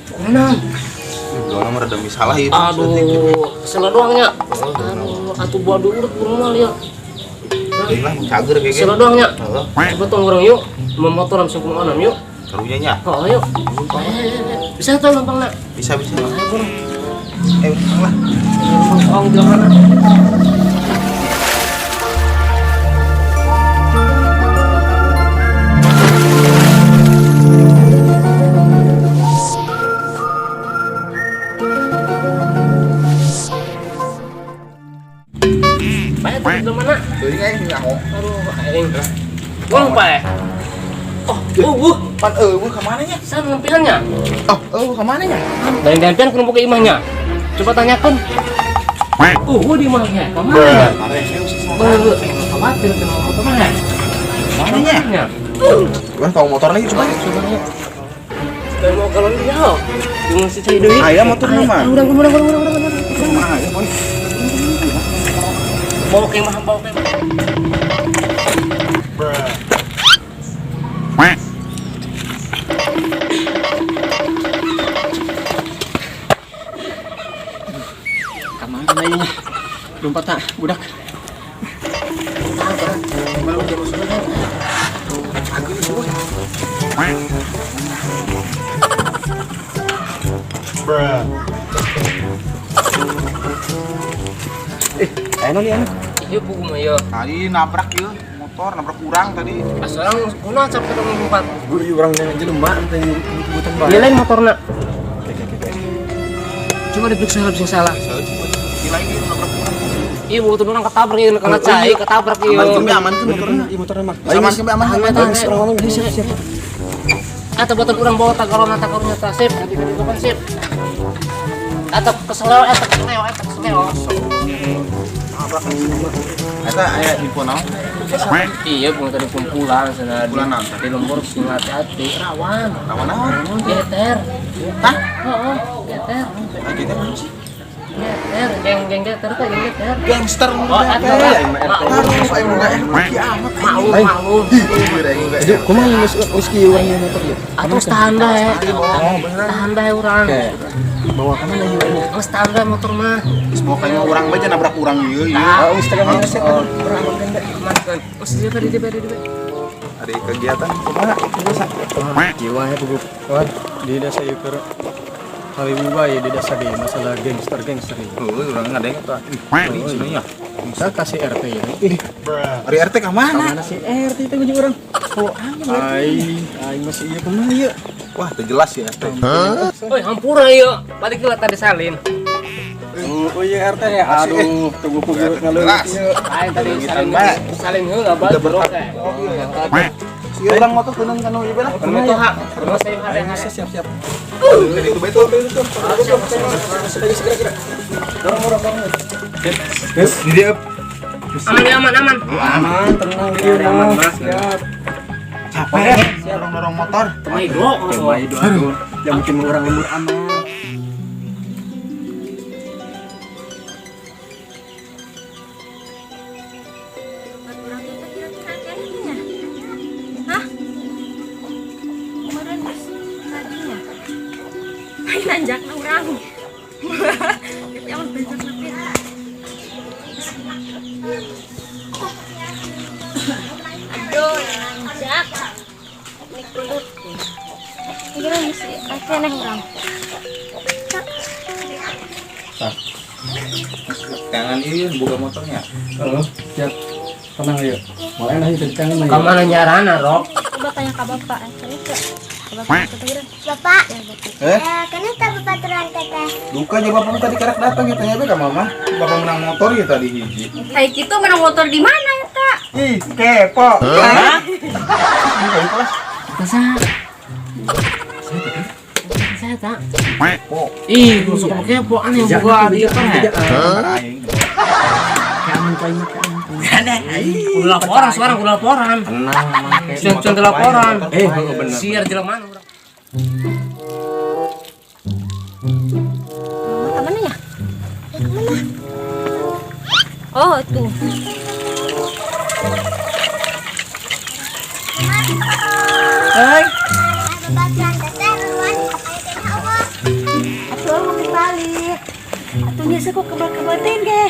Kunaon? Doang mah rada salah ieu. Aduh, kesel doang nya. Aduh, atuh buat diurut burung mah lieu. Teuing lah cager kayak Kesel doang nya. Heeh. Coba tong urang yuk. Mau motor langsung kumaha yuk. Karunya nya. Oh, ayo. Bisa tuh lempang nak. Bisa bisa. Ayo burung. Eh, lah. Ong di mana? Baik, tuh di mana? Teuing aing nyaho. Aduh, aing. Gua lupa ya. Oh, Pan eueuh ka mana nya? Sana lempiannya. Oh, eueuh ka mana nya? Dan lempian kudu buka imahnya. Coba tanyakan. Di imahnya. Kemana? Beuh, khawatir kenapa motor mah. Mana nya? nya? Wah, tahu motor lagi coba. Coba ya. Dan mau galon dia, oh. Jeung si cai deui. Aya motorna mah. Urang urang urang urang urang. Kumaha ya, Boy? Bawa ke imah, bawa ke imah. Kamana ieu nya? Lompat tak budak. Anu nih anu. Ieu buku mah ieu. Tadi nabrak ieu motor, nabrak urang tadi. Asalang kunaon sampai ketemu lompat. Guru urang yang jelema teh butan bae. Ieu lain motorna. Oke. Coba diperiksa bisa salah. Di lain ieu nabrak urang. Iya, butuh orang ketabrak ieu kana cai, ketabrak ieu. Aman kembe aman ke motorna. Ieu motorna mah. Aman kembe aman. Aman, Aing aman. urang ngomong siap siap. Atau buatan orang bawa tagarona tagarona sip, nanti kan sip. Atau keseleo, atau keseleo, atau keseleo. Nabrak eta aya info naon? Iya, bukan tadi kumpulan sana di Kumpulan naon? di lembur sing hati-hati, rawan. Rawan naon? Geter. Hah? Heeh, geter. Ah, gitu naon sih? Geter, geng-geng geter teh geng geter. Gangster Oh, eta lah. Aduh, aing nu kieu amat. Maklum, maklum. Jadi kumaha geus geus kieu urang ieu motor ieu? Atuh tahan bae. Oh, beneran. Tahan bae urang. Oke. Bawa ka mana ieu? Geus tahan bae motor mah. Geus bawa ka imah urang bae nabrak urang ieu ieu. Oh, geus teh geus urang aman kan Aman kan. Oh, sih tadi di di di. Ada kegiatan kumaha? Biasa. Kieu wae buku. Wah, di desa ieu keur haliwu bae di desa ge masalah gangster-gangster ieu. Heuh, urang ngadeng eta. Ih, sini ya. Saya kasih RT ya. Ih, Ari RT ka mana? mana si RT itu jeung urang? Oh, aman. Aing, aing masih ieu kumaha ieu? Wah, teu jelas ya RT. Oi, hampura ieu. Balik lah tadi salin. Oh iya RT ya. Aduh, tunggu kugu ngaleuwit ieu. Lain tadi salin bae. Salin heula bae jeruk teh. Si urang motor keunang kanu ieu lah. Kumaha itu hak? Kumaha saya hade hade. Siap siap. Itu bae tuh. Segera segera. Dorong dorong dorong. Yes, Di dia Aman ya, aman aman. aman, tenang ieu Aman, mah. Mas. Siap. capek. Dorong-dorong motor. Temai do. Coba itu aduh. Yang bikin orang lembur aman. Orang kita kira-kira kayaknya. Hah? Kemarin tadinya. Ayo nanjak na urang. Tapi aman banjur lebih. Aduh, nanjak. Ini kulit. Kira mesti akeh urang. Tangan ieu buka motornya. Halo, siap. Tenang ayo. Mulai lah itu tangan ayo. Ka mana nyarana, Rok? Coba tanya ke bapak. Ke bapak, Bapak, Eh, kenapa bapak terang teteh? duka aja bapak tadi karek datang ya tanya be ka mama. Bapak menang motor ya tadi hiji. Kayak gitu menang motor di mana ya, Kak? Ih, kepo. Hah? Buka kelas. Masa? Saya tak. Kepo. Ih, masuk kepo aneh buka di kan ya. Aing. Aman kau ini aman. Kudu laporan sekarang kudu laporan. Tenang aman. Cuan laporan. Eh, bener. Siar jelema mana urang. Kemana ya? Kemana? Oh, tuh. Hai. Bapak terang teteh, ruan, ayo kena Allah. Balik. Atuh nya kok kebal-kebatin ge.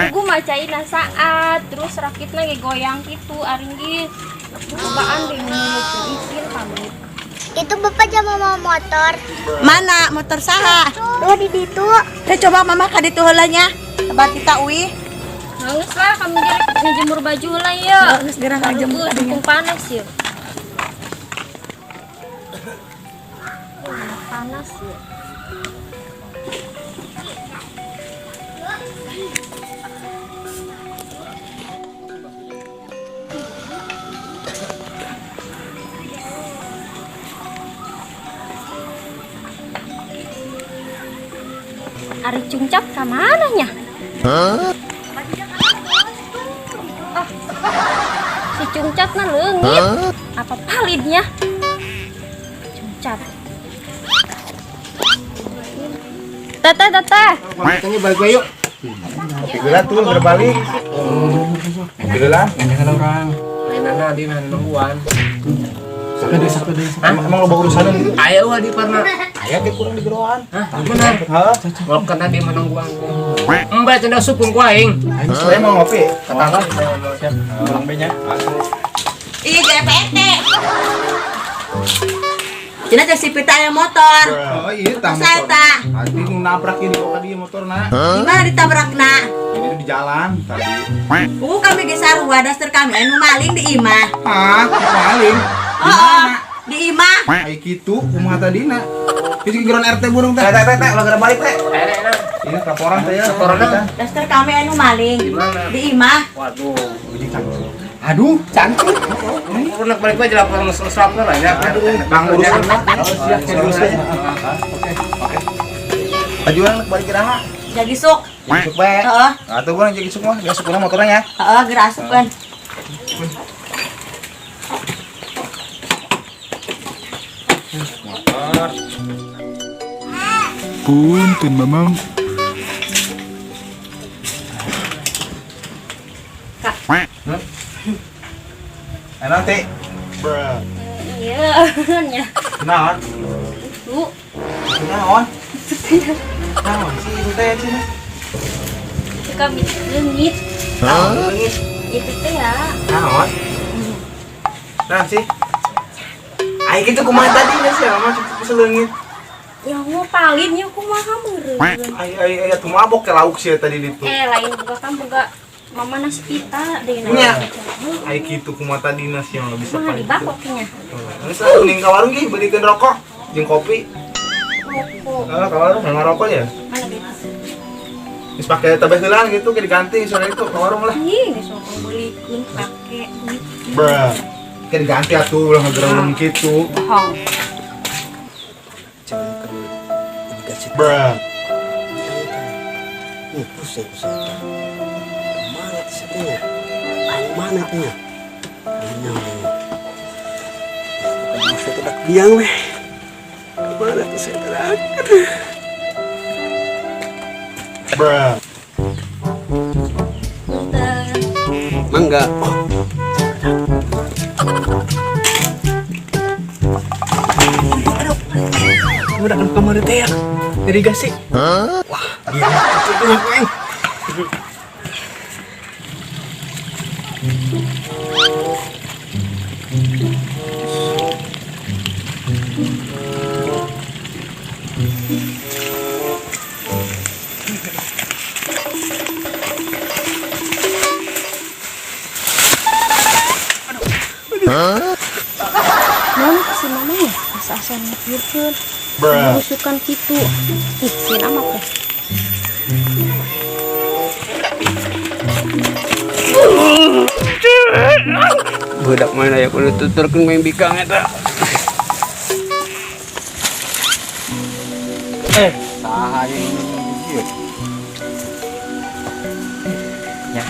Gue macain saat terus rakitna ge goyang gitu aringgit. Cobaan deh ikin kami. Itu bapak jam mau motor. Mana motor saha? Tuh di ditu. Teh coba mama ka ditu heula nya. Tempat kita uih. Nangis lah kami jadi ngejemur baju lah ya. Geus gerang ngajemur Aduh, dukung panas ya. Panas ya. Ari cungcap ke mana nya? Ah, si cungcap na leungit. Apa palidnya? Cungcap. Teteh, teteh. Makanya balik yuk. Kopi gula tuh berbalik. Kopi gula. Jangan orang. Mainanna di mana nungguan. Sampai deh, sampai. Emang lo bawa urusan gitu? Ayo wah di pernah. Aya kayak kurang di geroan. Hah, benar. Hah? Ngopkan tadi menungguan. Mbak cenah supun ku aing. Saya mau ngopi. Katakan. Siap. Pulang be nya. Ih, GPT. Cenah teh si Pita aya motor. Oh iya, tah Saya motor. tah. Tadi nu nabrak ini kok tadi motorna. Di mana ditabrakna? Ini di jalan tadi. Kami ge sarua daster kami anu maling di imah. Hah, maling. Di Oh, mana? di imah. Ai kitu kumaha tadina? Itu geron RT burung teh. Teh teh teh, lo gara balik teh. Enak enak. Iya, laporan teh ya. Laporan. Daster kami anu maling. Di mana? Di imah. Waduh. Aduh, cantik. Pernah balik aja laporan lapor lah ya. Aduh, Bang urusan lah. Siap, saya urusan. Oke, oke. Ajuan balik ke raha. Jadi sok. Jadi sok bae. Heeh. Atuh urang jadi sok mah, geus urang motornya ya. Heeh, geura asupkeun. Motor. Punten mamang. Enak teh. Iya, nya. Naon? Bu, Naon? Naon sih itu teh cenah? itu kami leungit. Naon leungit? Itu teh ya. Naon? Naon sih? Ai kitu kumaha tadi nya sih mah cukup bisa leungit. Ya mau palidnya kumaha meureun. Ai ai ai atuh mabok ke lauk sih tadi ditu. Eh, lain buka kan buka mama nasi pita deh Nya. Ai kitu kumaha tadi nasi yang bisa Mah paling. dibakok nya. Geus lah mending ka warung ge belikeun rokok jeung kopi. Rokok. Heeh, ka warung memang rokok ya. Mana duit? Geus pake tabeh heulaan gitu ke diganti sore itu ka warung lah. Ih, geus sok belikeun pake duit. Bruh. Ke diganti atuh ulah ngegerem kitu. Bohong. Bruh. Ih, pusing saya. Mana satunya? Aing mana tanya? Anyang. Saya tidak biang weh. Kemana tuh saya tidak? Bruh. Mangga. Oh. Aduh. Udah kan kamar teh ya. Irigasi. Wah, gila. Itu aku aing. Naon si mama ya? Asa-asa mikirkeun. Busukan kitu. Ih, sieun amat teh. Budak mana ya kudu tuturkeun main bikang eta. Saha ieu ieu? Ya.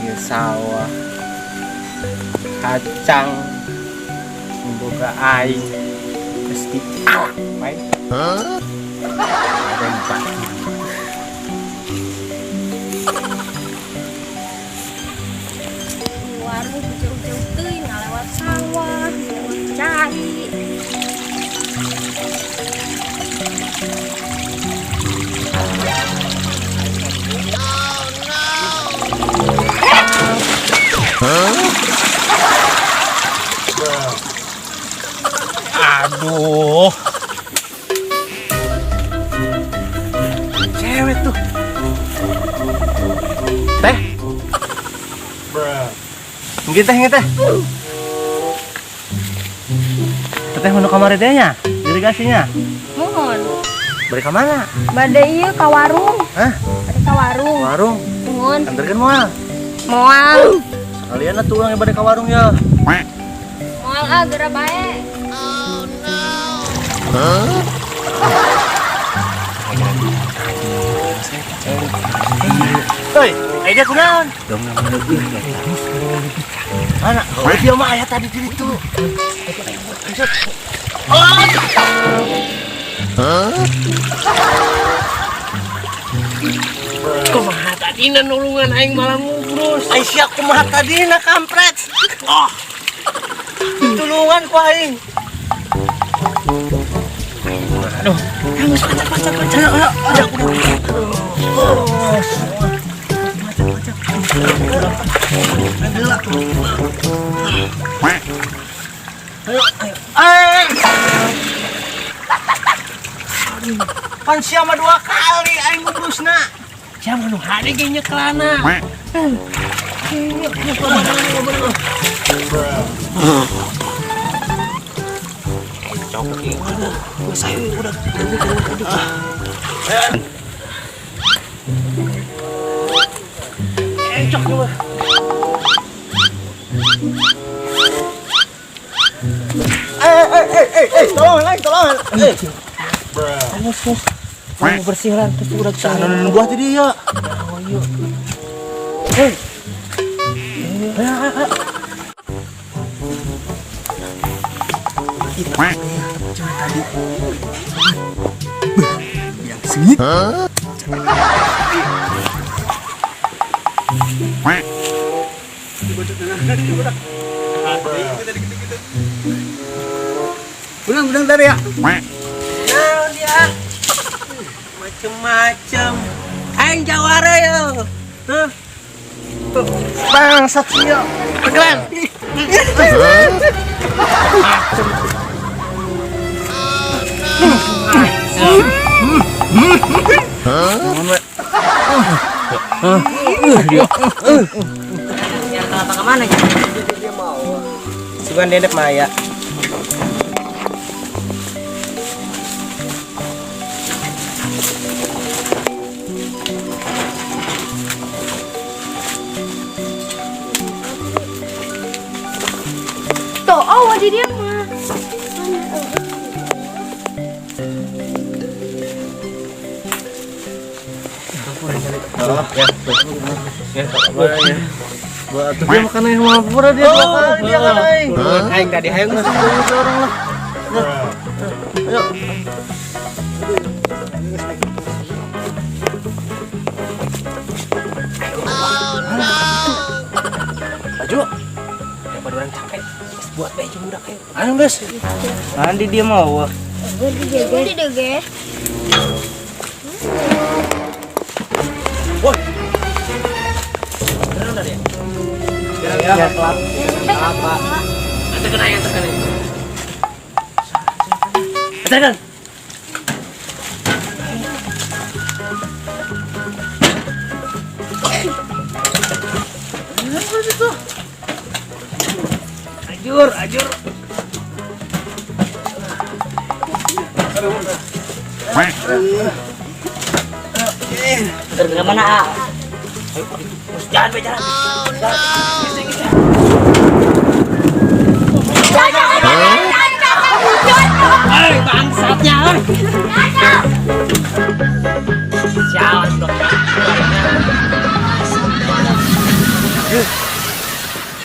Ieu sawah. Kacang. Boga aing. Mesti alak bae. Hah? Ada Warung jauh-jauh teuing ngalewat sawah, lewat cai. Aduh. Cewek tuh. Teh. Mungkin teh, teh. Teteh mau kamari teh nya? Irigasinya. Mohon. Bari ka mana? Bade ieu ka warung. Hah? Bade ka warung. Warung. Mohon. Anterkeun moal. Moal. Sekalian atuh urang bade ka warung ya. Moal ah geura bae. Hei, aja kunaon? Mana? Oh, dia mah aya tadi di ditu. Kumaha tadina nulungan aing malah ngubrus. Ai sia kumaha tadina kampret. Oh. Tulungan ku aing. Aduh, geus pacak pacak pacak. Ayo, ayo. Ayo, ayo. Ayo. Pan sia mah dua kali aing ngubrusna. Sia mah nu hade ge nyekelana. Eh, tolongan aing, tolongan. Eh. Mau bersihan terus udah Saha nu buah tadi ya? Oh iya. Hei. Ayo, ayo, ayo. Yang sengit. Benang benang tadi ya. Nah dia macem-macem. Aing jawara ya. Hah? Bangsat sia. Pegelan. Yang kelapa ke mana ya? Sugan dedek maya. Tuh, oh di dia mah. Dia makan yang mabur dia dua kali dia kan aing. Aing tadi hayang Nasi goreng orang lah. Ayo. Maju. Daripada orang capek. Buat bae jeung budak ayo. Ayo guys. Andi dia mau. Di dia ge. Woi. Beneran tadi ya? Ya, kelapa. Tekan aja, tekan aja. Tekan. Ajur, ajur. Ke mana ah? Jalan, be, jalan. Hei, bangsatnya, hei.